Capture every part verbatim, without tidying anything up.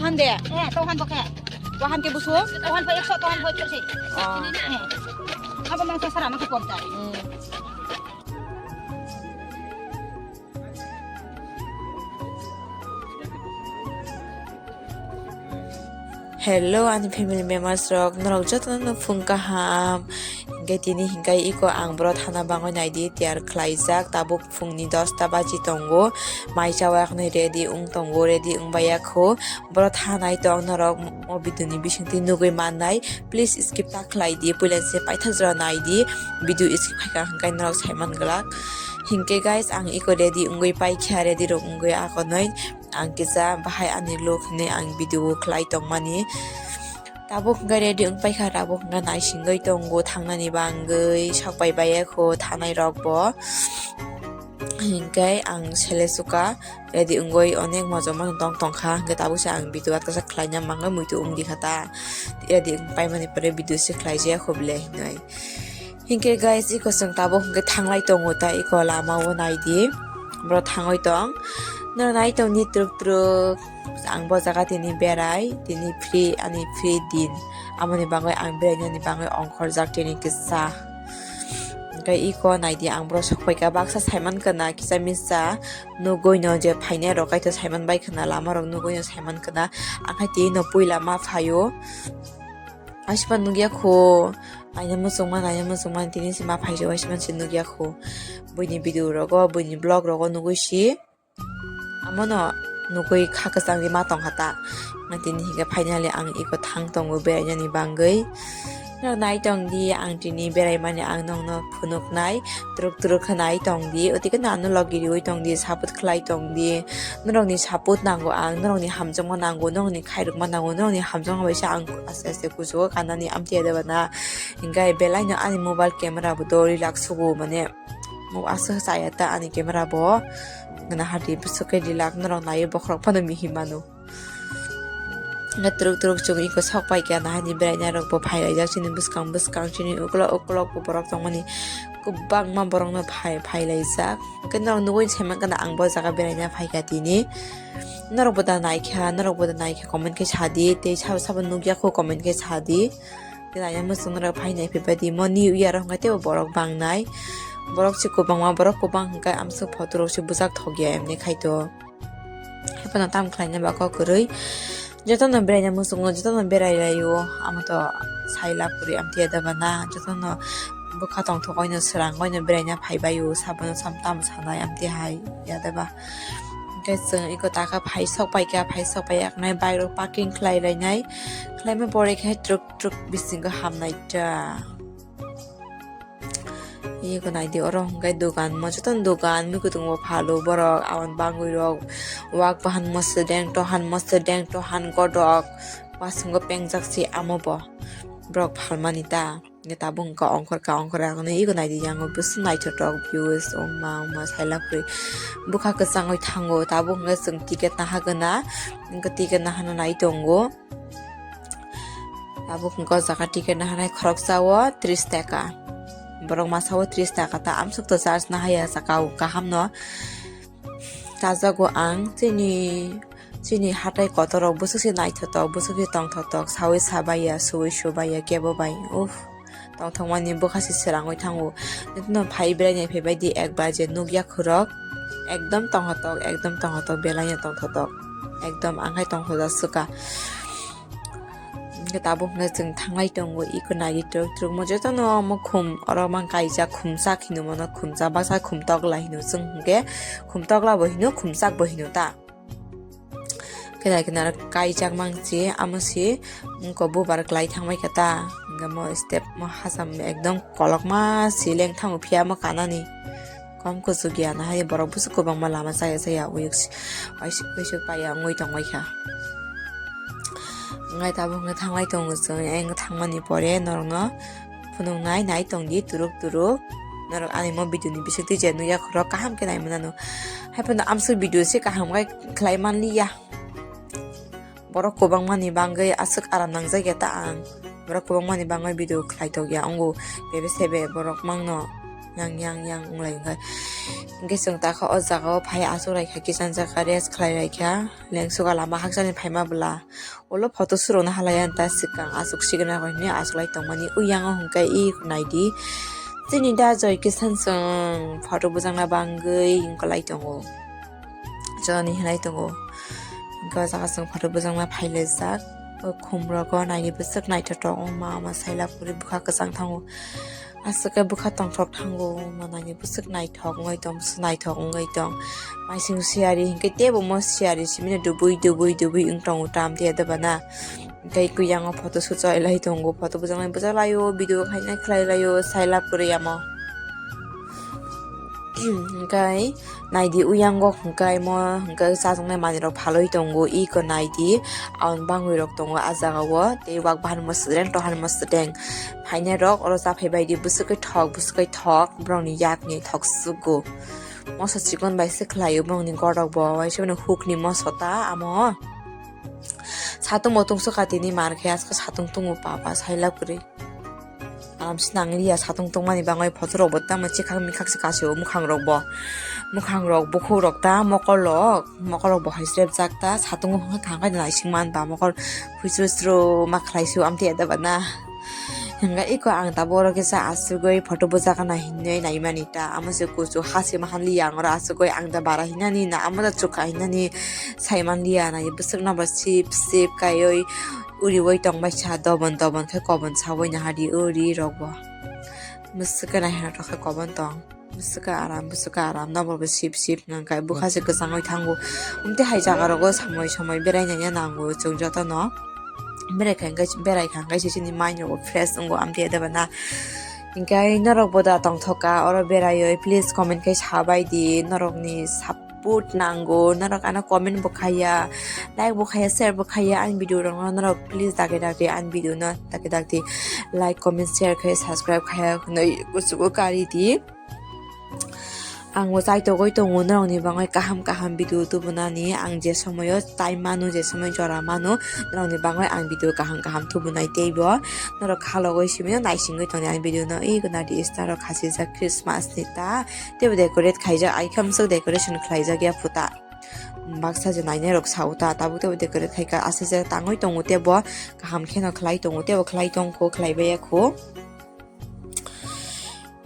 De, eh, tohan bo khe. Tohan ke busu, tohan bo ekso, tohan bo ekso se. Oh. Eh. Abo mangsa sara mangsa porda. Hmm. Hello, ani family members rok, norok jotono no phung kaham. Hinkhe tini hinkhe iko ang boro thana bangwi naidi, tiyar khlaijak, tabuk phungni dosta baji tongo, mai chawi akhwnwi ready wng tongo, ready wng baiya kho. Boro thanai tong norok o video ni bisingtwi nugwi mannai, please skip ta khlai di, puila se paitha jora nai di, video skip khaikha hinkhe norok saiman glak. Hinkhe guys, ang iko ready wngwi paikha, ready rok wngwi akonwi ang kisa bahai ani look hinwi ang video o khlai tongmani. Tabuk hwnkhe ready wng paikha, tabuk hwnkhe naisingwi tongo thangnani bangwi, sok pai baiya kho thanai rok bo. Hinkhe ang sele suka ready wngwi onek mojo mojo tong tongkha, hinkhe tabuk se ang video atkasa khlaina mangwi muitu wngdi kha ta, ready wng paimani pore video se khlaijaya kho bele hinwi. Hinkhe guys, iko chwng tabuk hinkhe thanglai tongo ta, iko lama o naidi, boro thangwi tong. Norok nai tongdi twrwk twrwk, ang bo jaga tini berai, tini free, ani free din, amoni bagwi ang berainani bagwi ongkhorjak tini kisa. Hinkhe iko naidi, ang boro sok paikha, baksa saiman khwna kisa misa nugwi no je phainai rok, kaito saiman bai khwna, lama rok nugwi no saiman khwna, ang hai tini no puila ma phaio. Aisba nugya kho, naina muchungma, naina muchungma, tini se ma phaijak, aisba se nugya kho. Buini video rogo, buini vlog rogo nugwi si. Amono nugwi kha kwchangni ma tongkha ta. Tini hinkhe finally ang iko thang tongo berainani bangwi. Norok nai tongdi, ang tini beraimani ang nokno phunuknai. Twrwk twrwk khe nai tongdi, otike no ano logi riwi tongdi, support khlai tongdi. Norokni support nango ang, norokni hamjakma nango, norokni khairokma nango, norokni hamjakma bai se ang aste aste kuchugo kanani amtwi ya deba na. Hinkhe belai no ani mobile camera bo do rilak sugo, mane mo aswk chaya ta ani camera bo. Gana hati bwswk khe rilak, norok naiwi bokhorok phano mihi mano. Hwnkhe twrwk twrwk chwng iko sok pai kha, nahani beraina rok bo phai laijak chini bwskang bwskang, chini uklok uklok bo borok tongmani kwbangma borok no phai phai laijak. Hwnkhe norok nugwi saiman khana ang bo jaga beraina phai kha tini. Norok bo da nai kha, norok bo da nai kha comment khe sa di, tei sabo sabo nugya kho comment khe sa di. Tei nai muchung norok phai nai phai di, mo new year o hwnkhe teibo borok bang nai, borok se kwbangma, borok kwbang hwnkhe amswk photo rok se bwchak thok ya emni khai to. Haphano tam khlaina ba kok kwrwi. Jotono beraina muchungo, jotono berai laio. Amo to sai lab kwrwi amtwi ya daba na. Jotono bwkha tongthok oino, swrang oino beraina phai baio. Sabono sam tamo sanai amtwi hai ya daba. Hwnkhe chwng iko taka phai sok pai kha, phai sok pai yaknai bike rok parking khlai lainai. Khlaima pore khe truk truk bisingo hamnai ta. Iyeko naidi, oro hwnkhe dogan, mo jotono dogan, mui kutung bo phalo borok, aboni bangwi rok wak bahan mosodeng, tohan mosodeng, tohan godok, wasungo pengjak se amo bo borok phalmani ta. Hwnkhe tabuk hwnkhe ongkhor ka, ongkhor ka hwnwi iyeko naidi, yango bwswk naithotok views, oma oma sailak kwrwi bwkha kwchangwi thango. Tabuk hwnkhe chwng ticket naha gana, hwnkhe ticket nahana nai tongo. Tabuk hwnkhe o jaga ticket naharnai khoroksa o tris taka. Borok masa o tris taka ta, amswk to charge nahaya saka o kaham no. Chajago ang chini, chini hatai kotor rok bwswk se naithotok, bwswk se tongthotok, sawi sabaiya, suwi subaiya kebo bai. Uff, tongthokmani bwkha se srangwi thango. Jotono phai beraina phaibai di ek baje nukya khorok. Ekdom tongthotok, ekdom tongthotok, belai no tongthotok. Ekdom ang hai tongthokjak swkha. Hwnkhe tabuk hwnkhe chwng thanglai tongo, iko naidi twrwk twrwk mo jotono omo khum, oro mang kaijak khumchak hinwi mano, khumchak baksa khum tokla hinwi chwng hwnkhe khum tokla bo hino, khumchak bo hino ta. Khe nai khe naro kaijak mang se, amo se wngkok bubar kwlai thangbai kha ta, hwnkhe mo step mo hacham ekdom kolokma se lengthango phiya omo kanani. Kom kuchuk ya nahai borok bwswk kwbangma lama chaya chaya uyuk waisuk waisuk paiya wngwi tongbai kha. Wngwi tabuk wngwi thanglai tongo chwng, eng thangmani pore norokno phunuknai nai tongdi turuk turuk. Norok ani mo video ni bisingtwi je nukya khorok kaham khe nai mwnano. Haiphano amswk video se kaham khe khlai manliya. Borok kwbangmani bangwi aswk aram nangjak ya ta ang. Borok kwbangmani bangwi video khlai tok ya wngo. Bebe sebe borok mangno yang yang yang wnglai wngkha. Hwnkhe chwng takha o jaga o phai achuk lai kha, kichang jaka rest khlai lai kha, lengsuka lama hakchani phaima bwla. Ulo photo surokno halai ani ta swkang achuk sigwna rok hinwi achuk lai tongmani. Uyango hwnkhe i naidi chini da Joy Kisan chwng photo bujakna bangwi wngkha lai tongo. Joni hinai tongo. Hwnkhe o jaga chwng photo bujakna phailaijak. O khumrogo naidi bwswk naithotok wngma ma sailak puri bwkha kwchang thango. Aswk khe bwkha tongthok thango, manani bwswk naithok wngwi tong, bwswk naithok wngwi tong. Maising siyari hinkhe teibo mo siyari simino dubui dubui dubui wng tongo tam tei adobana. Tei kuyang o photo shoot choi lai tongo, photo bwjaknai bwjak laio, video khainai khlai laio, sai lab kwrwi amo. Hwnkhe naidi uyango hwnkhe mo hwnkhe chajaknai manwirok phalwi tongo, iko naidi aboni bangwirok tongo ah jagao, tei wak bahan mwswdeng tohan mwswdeng. Phainairok oro chaphai baidi bwswk khe thok, bwswk khe thok, borokni yakni thok sugo. Moso chikon bai se khlaio borokni gorok bo, waisa mano hukni moso ta amo. Satung bo tungsu katini mar khe asko satung tungo papa sailak kwrwi. Aram se nang liya satung tungmani bangwi photorok bo tamo chikhak mikhak se kasio mwkhang rok bo. Mwkhang rok bukhuk rok ta mokol rok, mokol rok bo hai srepjak ta satung wngkha kha naising man ba mokol. Huichuru churu ma khlai su amtwi adaba na. Hingga iko ang tabuk oro kisa asugwi photo bujakna hinwi naimani ta. Amo se kuchuk ha se mahan li ang oro asugwi ang da bara hinani na amo da chukha hinani saiman liya nai bwswk no bo sip sip kaiwi uriwi tongbai sa dobon dobon khe kobon sawi nahadi uri rok bo. Bwswk khe nai hwna tokhe kobon tong. Bwswk aram, bwswk aram, nobo bo sip sip hwnkha khe bwkha se kwchangwi thango. Amtwi hai jaga rogo samoi samoi berai naiya nango chwng jotono. Berai kha hwnkhe, berai kha hwnkhe se chini mind rogo fresh wngo amtwi adaba na. Hwnkhe norok bo da tongthok kha oro beraiwi, please comment khe sabai di, norokni support nango, norok ano comment bo khaiya, like bo khaiya, share bo khaiya ani video rokno, norok please dagi dagi ani video no dagi dagi like, comment, share khai subscribe khaiya hwnwi kuchugo kari di. Ang bo chaitogwi tongo norokni bagwi kaham kaham video tubunani. Ang je somoyo time mano, je somoyo jora mano, norokni bagwi ang video kaham kaham tubunai teibo. Norok khalogwi simino naisingwi tongdi ang video no. Ego nadi star rok khasijak Christmas ni ta, teibo decorate khaijak, ai khe amsuk decoration khlaijak ya phuta. Baksa je nainai rok sao ta, tabuk teibo decorate khaika asajak tangwi tongo teibo kaham kheno khlai tongo, teibo khlai tongkho, khlai baiya kho.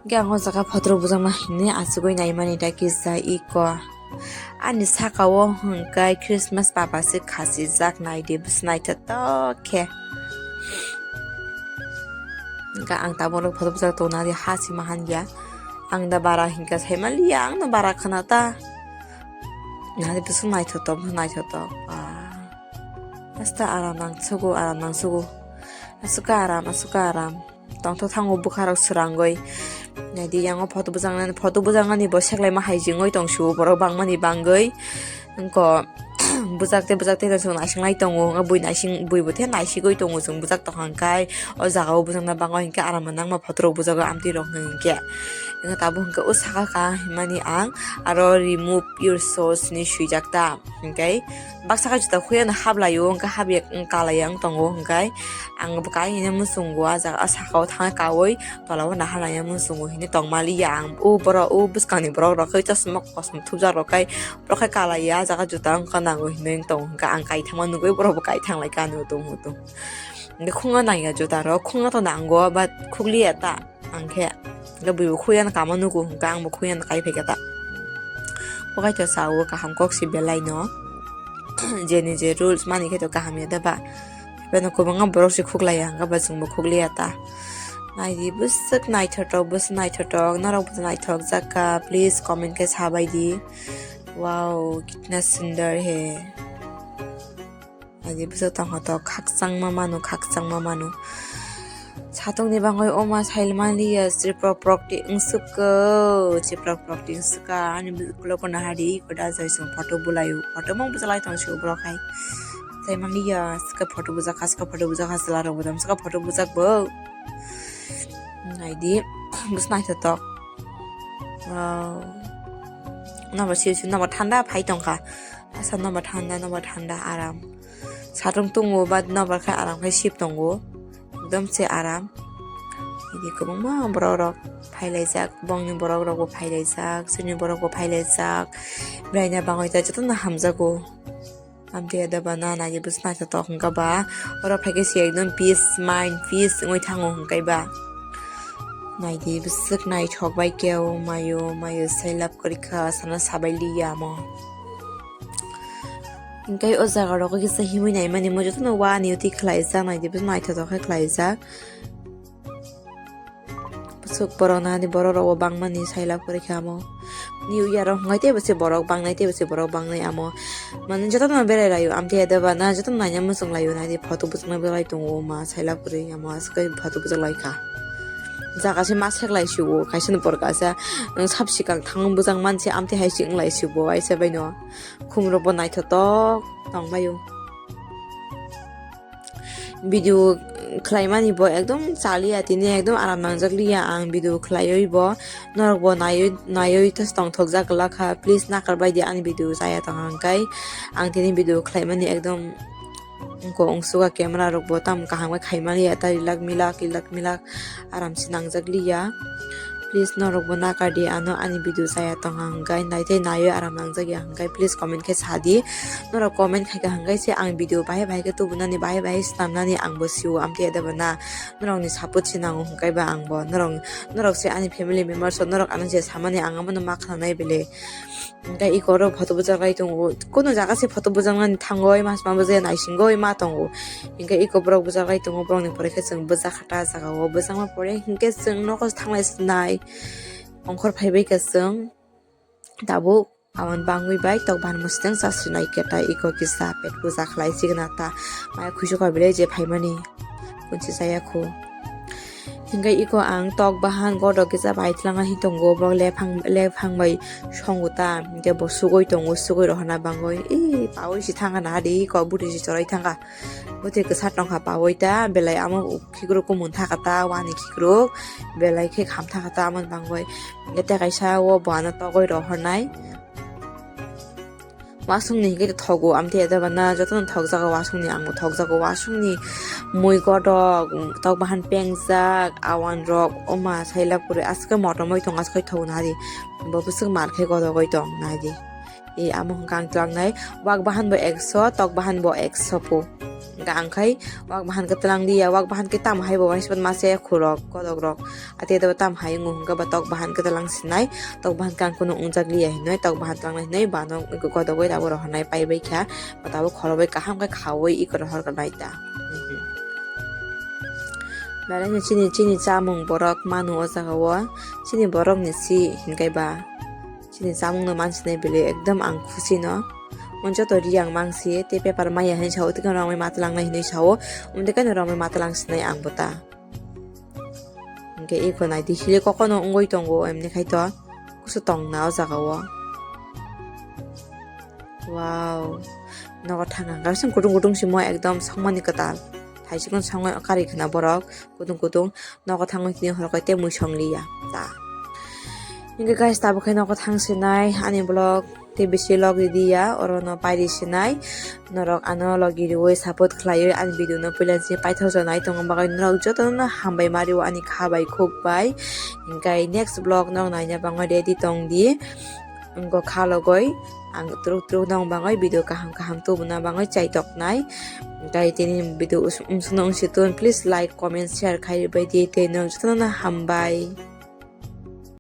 Hingke ang o jaga photo rok bujakna hinwi achugwi naimani da kisa iko. Ani saka o hwnkhe Christmas papa se khasijak naidi bwswk naithotok khe. Hingke ang tabuk rok photo bujak tongna di ha sima hanja. Ang da bara hingke saimaliya ang no bara khna ta. Nadi bwswk naithotok, bwswk naithotok. Ah. Asta aram nang sugo, aram nang sugo. Asuka aram, asuka aram. Tongthok thango bwkha rok swrangwi. Naidi yango photo bujaknani, photo bujaknani bo seklaima hai jingwi tong sio borok bangmani bangwi. Wngkho bujak tei bujak tei naising lai tongo. Wngkha bui naising, bui bo tei naisigwi tongo chwng bujak tongkha hwnkhe. O jaga o bujakna bangwi hwnkhe aram nangma photo rok bujago amtwi rok hwnkhe. Wngkha tabuk hwnkhe o saka ka hwnmani ang aro remove your sauce hinwi swijak ta. Hwnkhe baksa khe juta khuyano haplaio, hwnkhe hapya kalaiya wng tongo, hwnkhe ang bo kai hino muchungo, ah jaga ah sakao thangwi kaui tolao nahar laina muchungo hinwi tongmaliya ang. O borok, o bwskangni borok rok khe chosma kosom thupjak rok khe borok khe kalaiya, ah jaga juta wng kha nango hinwi wng tongo, hwnkhe ang kaithangma nugui borok bo kaithang lai kha ano tung tung. Hwnkhe khungo nangya juta rok, khungo to nango, but khukliya ta. Ang khe, hwnkhe buibo khuyano kamo nugo hwnkhe, ang bo khuyano kai phaikha ta. Bo kaitor sao kaham kok se belai no. Je ni je rules mani khe to kaham ya da ba. Beno kwbangma borok se khuklai ya, hwnkhe ba chwng bo khukliya ta. Naidi bwswk naithotok, bwswk naithotok, norok bo naithok jak kha, please comment khe sabai di. Wow, kitna sundar hai. Ani bwswk tongkha to khakchangma mano, khakchangma mano. Satung ni bangwi oma sailmani ya, chiprok prok ti wngsuko, chiprok prok ti wngsuka. Ani bwswk ukulok no hari, koda jai song photo bulaio, photo mung bwchalai tong sio borok hai. Saimani ya, swkha photo bujak kha, swkha photo bujak kha, chwla rok bo dam swkha photo bujak bo. Naidi, bwswk naithotok. Wow. Nobar sio sio, nobar thanda phai tongkha. Asa nobar thanda, nobar thanda, aram. Satung tungo, but nobar khai aram khai sip tongo. Ekdom se aram. Idi kwbangma borok rok phailaijak, bongni borok rokbo phailaijak, chini borokbo phailaijak, bwraina bangwi ta jotono hamjago. Amtwi adaba na naidi bwswk naithotok hwnkha ba, oro phaikhe se ekdom peace, mind peace wngwi thango hwnkhe ba. Naidi bwswk naithok bai khe o mayo, mayo selap kwrwikha sana sabai liya mo. Hwnkhe o jaga rogo kisa himwi naimani mo jotono wani uti khlaijak, naidi bwswk naithotok khe khlaijak. Bwswk borok nani borok rokbo bangmani sailak pore khe amo. New Year o hwnkhai teibo se borok bangnai, teibo se borok bangnai amo. Mane jotono berai laio, amtwi adaba na jotono naina muchung laio, naidi photo bwchwknai belai tongo ma sailak pore amo aswk photo bwchwk lai kha. Jaga se ma sek lai sio, kaisa ni borok kaisa, sap sikang thang bwchang manse amtwi hai se wng lai sio, aisa bai no khum rokbo naithotok tong laio. Video khlaimani bo ekdom chaliya tini, ekdom aram nangjak liya ang video khlaiwi bo. Norok bo naiwi, naiwi tongthokjak glak kha, please nakar bai di ani video chaya tong hwnkhe. Ang tini video khlaimani ekdom wngko wngsuga, camera rok bo tam kaham khe khaimani ya ta rilak milak rilak milak. Aram se nangjak liya. Please norok bo nakar di ano ani video chaya tong hwnkhe, nai tei naiwi aram nangjak ya hwnkhe please comment khe sa di. Norok comment khai kha hwnkhe se ang video bahai bahai khe tubunani, bahai bahai swnamnani ang bo sio, amtwi adaba na norok ni support se nango hwnkhe ba ang bo norok, norok se ani family members, norok ano je samani ang abono ma khnanai bele. Hwnkhe iko oro photo bwchak lai tongo. Kuno jaga se photo bwchaknani thangoi, mas ma bwchak naisingoi ma tongo. Hwnkhe iko borok bwchak lai tongo, borokni pore khe chwng bwchak kha ta jaga o. Bwchakma pore hwnkhe chwng nogo thanglai sinai. Ongkhor phaibai khe chwng tabuk awan bangwi bai tok ban mwswteng chasrinai khe ta iko kisa pet puja khlai signa ta. Mai khuisu kha bele je phaimani. Kunchi chaya khu. Hingke iko ang tok bahan godok kisa bai tlanga hin tongo, borok lephang, lephang bai songo ta, hingke bo sugoi tongo, sugoi rohorna bangoi. Ih, paui si thangkha na di, iko bwtwi si choroi thangkha. Bwtwi kwsa tongkha paui ta, belai amo khikruk kumun thakha ta, wani khikruk, belai khe kham thakha ta, amoni bangoi. Hingke tei kaisa o bo ano togoi rohornai. Wasungni hingke thogo, amtwi adaba na jotono thokjago wasungni, ang bo thokjago wasungni mui godok, tok bahan pengjak, awan rok, oma saila puri aske motomoi tong aske thok nari, bo bwswk mar khe godogoi tong nari. E amo hwnkha ang tlangnai, wak bahan bo ekso, tok bahan bo ekso po. Hingke ang khai wak bahan khe tlang liya, wak bahan khe tamo hai bo waisukmani mase khurok, godok rok. Ate do tam hai wngkha ba tok bahan khe tlang sinai, tok bahan khe ang kunu wngjak liya hinoi, tok bahan tlangnai hinoi, bano godogoi abo rohornai paibai kha, ba tabuk khorogoi kaham khe khaui iko rohor nai ta. Belai no chini, chini chamung borok manu o jaga o, chini borok ni si hinkai ba, chini chamung no mansinai bele ekdom ang khusi no. Mon joto ri ang mangsi, tei paper maya hinui sao, tei khe rongwi ma tlangnai hinui sao, umtwi khe rongwi ma tlang sinai ang bo ta. Hingke iko nai di, hili kokono wngwi tongo, emni khai to kusu tong na o jaga o. Wow, nogo thang ang, kaisa kutung kutung simo ekdom songmani kwtal. Thaisikno songwi kari khna borok, kutung kutung nogo thangwi tini hor khe tei mui song liya ta. Hingke guys, tabuk khe nogo thang sinai ani vlog. Tei bisi log ridi ya, oro no pairi sinai. Norok ano logi riwi support khlaiwi ani video no puila se paithak jora nai tongma bagwi norok jotono no hambai ma rio ani kha bai khuk bai. Hingkai next vlog norok naina bagwi ready tong di. Wngkha logoi ang truk truk nong bagwi video kaham kaham tubuna bagwi chai tok nai. Hingkai tini video umsukno wngsi tun, please like, comment, share khai bai di tei norok jotono no hambai.